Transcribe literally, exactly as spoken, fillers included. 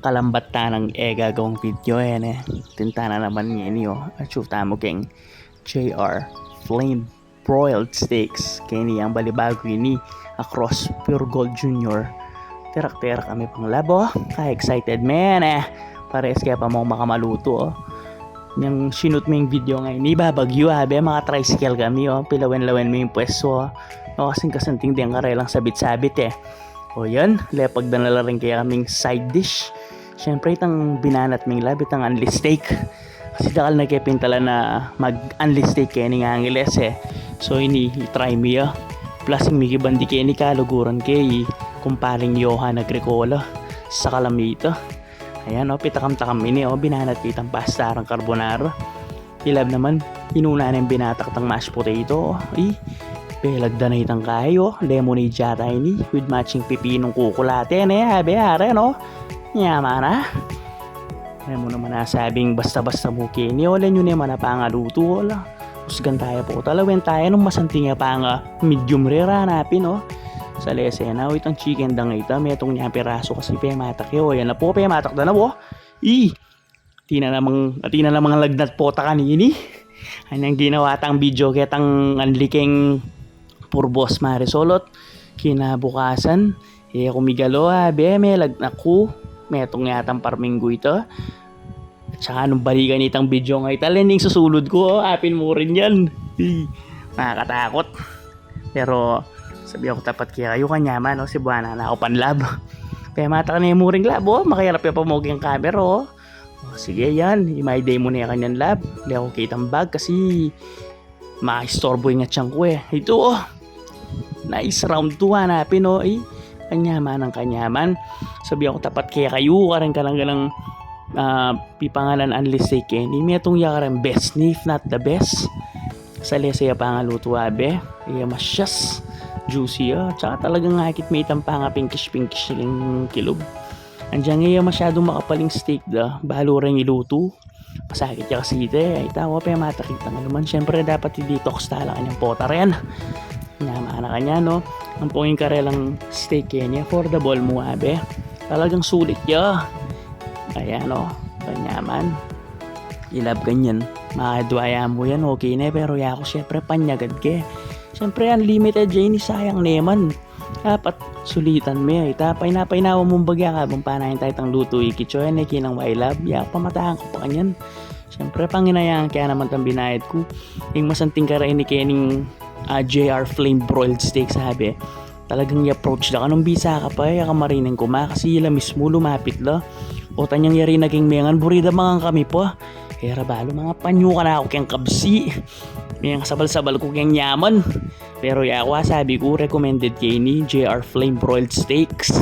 Kalambat ta nang e gagawang video, e ne. Tinta na naman ngeni, o. Atsu tamu keng J R Flame Broiled Steaks. Keni yang balibagu ini, across Pure Gold Junior. Terak-terak kami pang lab, o. Ka-excited me, e. Pares ke pa mung makamalutu, o. Yang sinut ming video ngeni, babagyu, abe, maka-tricycle kami, o. Pilawen-lawen ming pwesu, o. No, kasing kasanting deng karelang sabit-sabit, e. O yan, lepag da na la rin kaya kaming side dish. Siyempre, itang binanat ming lab, itang unli steak. Kasi dakal na ke pintalan na mag-unli steak keni ngan Angeles, e. So, ini, i-try mi ya. Plus, ing mikibandi keni kaluguran ke i kumparing Johan Agricola sa Kalamita. Ayan, o, pitakam-takam ini, o, binanat ke itang pasta rang carbonara. I lab naman, inuna neng binatak tang mashed potato, o. I, pelag da na itang kayu, o, lemonade yata ini, with matching pipinung kukulate, ne, abe, are, no? Yaman na. E mu naman asabing basta-basta mu keni, o, ala yu ne man a pangalutu, o, ala. Usgan taya pota, lawen taya nung masanting ya panga medium rare hanapin, o. Salese na, o, itang chicken da ngeni, metung ne a pirasu kasi pematak ya, o. Yan na po, pematak da na, o. I, atin na namang, atin na namang lagnat pota kanini. Anyang ginawa tang video ketang unli keng Pure Boss Marisol, ot kinabukasan, e ku migalo, abe, melagnat ku, metung yatang parminggu ita. At saka nung balikan itang video ngeni, ala ne ing susulud ku, o, apin mu rin yan. I, nakakatakut. Pero, sabian ku tapat kekayu, kanyaman, o, sibuanan na ku pan lab. Pematak ne mu rin lab, o, makirap ya pa mu keng camera, o. O, sige yan, imayday mu ne kanyan lab. Leku ke itang bag kasi maistorbu ing atyan ku, e. Itu, o. Nice round two, hanapin, o, i. Kanyaman nang kanyaman. Sabian ku tapat kekayu, kareng kalang-kalang, a, pipanganan unli steak keni, metung ya kareng best, if not the best. Salese ya pangalutu, abe. Iya masyas, juicy ya. At saka talagang akit me itang panga-pinkish-pinkish ning kilub. Anyang e ya masyadung makapal ing steak da, balu reng ilutu. Masakit ya kasi ita, e. Ita, o, pematak itang anuman. Siyempre, dapat i-detox tala kanyang pota rin. Kanyaman na kanyan, no? Ampong ing karelang steak keni, affordable mu, abe. Talagang sulit ya. Ayan, o. Kanyaman. I lab kanyan. Makadwa ya mu yan, okay ne. Pero yaku, siyempre, panyagad ke. Siyempre, unlimited ya ini, sayang ne man. Dapat sulitan me ya. Ita, paina-painawa mung bagya kabang panayan taya itang lutu, ikit yu, e ne, kinang wailab. Yaku, pamataan ku pa kanyan. Siyempre, panginayangan ke naman itang binayad ku. Ing masanting kareni kening, a, J R Flame Broiled Steak, sabi. Talagang i-approach da ka nung bisa ka pa, e, ya ka marining kuma, kasi ila mismu lumapit la. O, tanyang yari na keng mengan, buri da mangan kami pa. Kaya ra balu, mangapanyu ka na ku keng kabsi. Mengasabal-sabal ku keng yaman. Pero yaku, sabi ku, recommended ke ini, J R Flame Broiled Steaks.